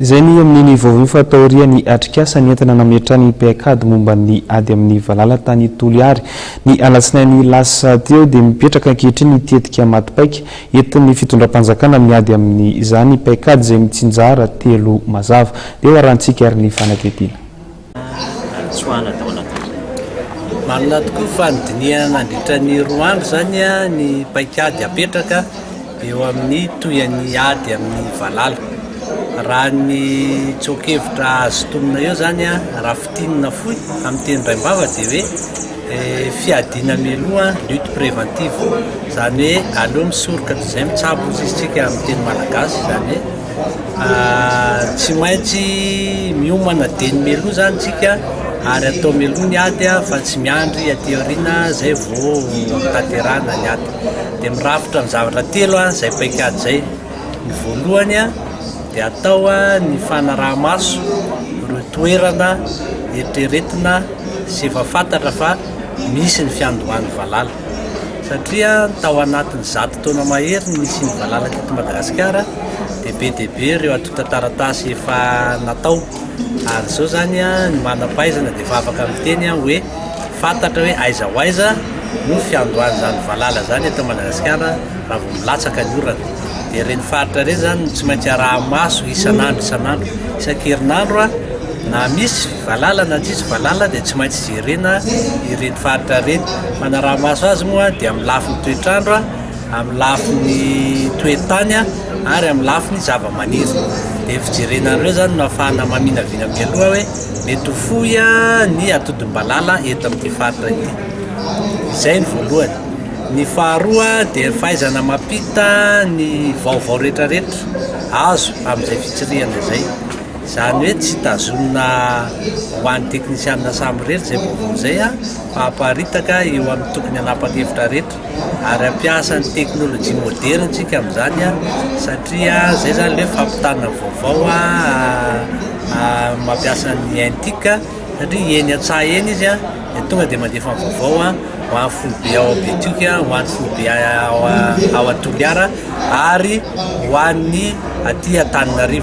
Izay ny amin'iny vaovao fa taorian'ny atrikasa nentina nametrahana paikady momba ny ady amin'ny valala tany Toliary ny alatsinainy lasa teo dia mipetraka ankehitriny ny tetika maty paika entin'ny fitondram-panjakana miady amin'izany, paikady izay mitsinjara telo mazava. Dia ho arahantsika ary ny fanadihadiana. Tsoahana tao anatin'izay. Marina tokoa fa nodinihana nandritra ny 2 andro izany ny paikady apetraka eo amin'ny tohin'ny ady amin'ny valala. Raha ny tsoa-kevitra azo tonina eo zany, raha fintinina fohy amin'ny teny raim-bava, dia hoe fiadiana mialoha, lutte préventive. Zany hoe aleo misoroka toy izay mitsabo ozy izy tsika amin'ny teny malagasy. Zany hoe tsy maintsy miomana deny mialoha zany tsika ary atao mialoha ny ady fa tsy miandry aty aoriana zay vao tanterahana ny ady. Dia mirafitra ny zavatra telo zay paikady zay. Ny voalohany dia atao ny fanaraha-maso ireo toerana eritreretina sy efa fantatra fa misy ny fiandohan'ny valala, satria tao anatin'ny 100 taona mahery ny nisian'ny valala teto Madagasikara dia be dia be ireo antontan-taratasy efa natao. Ary izao zany ny manam-pahaizana dia efa afaka miteny hoe fantatra hoe aiza ho aiza no fiandohan'izany valala zany eto Madagasikara raha vao milatsaka ny orana. Dia ireny faritra ireny zany no tsy maintsy araha-maso isan'andro isan'andro, isan-kerinandro na misy valala na tsisy valala dia tsy maintsy jerena ireny faritra ireny. Fanaraha-maso azy moa dia amin'ny lafiny toetrandro, amin'ny lafiny toetany ary amin'ny lafiny zava-maniry. Dia fijerena an'ireo zany no ahafahana maminavina mialoha hoe mety ho fohy ny atodim-balala eto amin'ity faritra ity. Izay ny voalohany. Ny faharoa dia fahaizana mampita ny vaovao rehetrarehetra azo amin'izay fitsirihana izay. Izany hoe tsy tazomina ho an'ny teknisianina samirery izay vaovao izay fa aparitaka eo amin'ny tokony hanapa-kevitra rehetra ary ampiasa ny teknôlôjia moderna tsika amin'izany, satria zay zany le fampitana vaovao mampiasa ny NTIC, satria eny an-tsaha eny izy dia tonga dia mandefa ny vaovao ho an'ny foibe ao Betioky, ho an'ny foibe ao Toliara ary ho an'ny aty Antananarivo.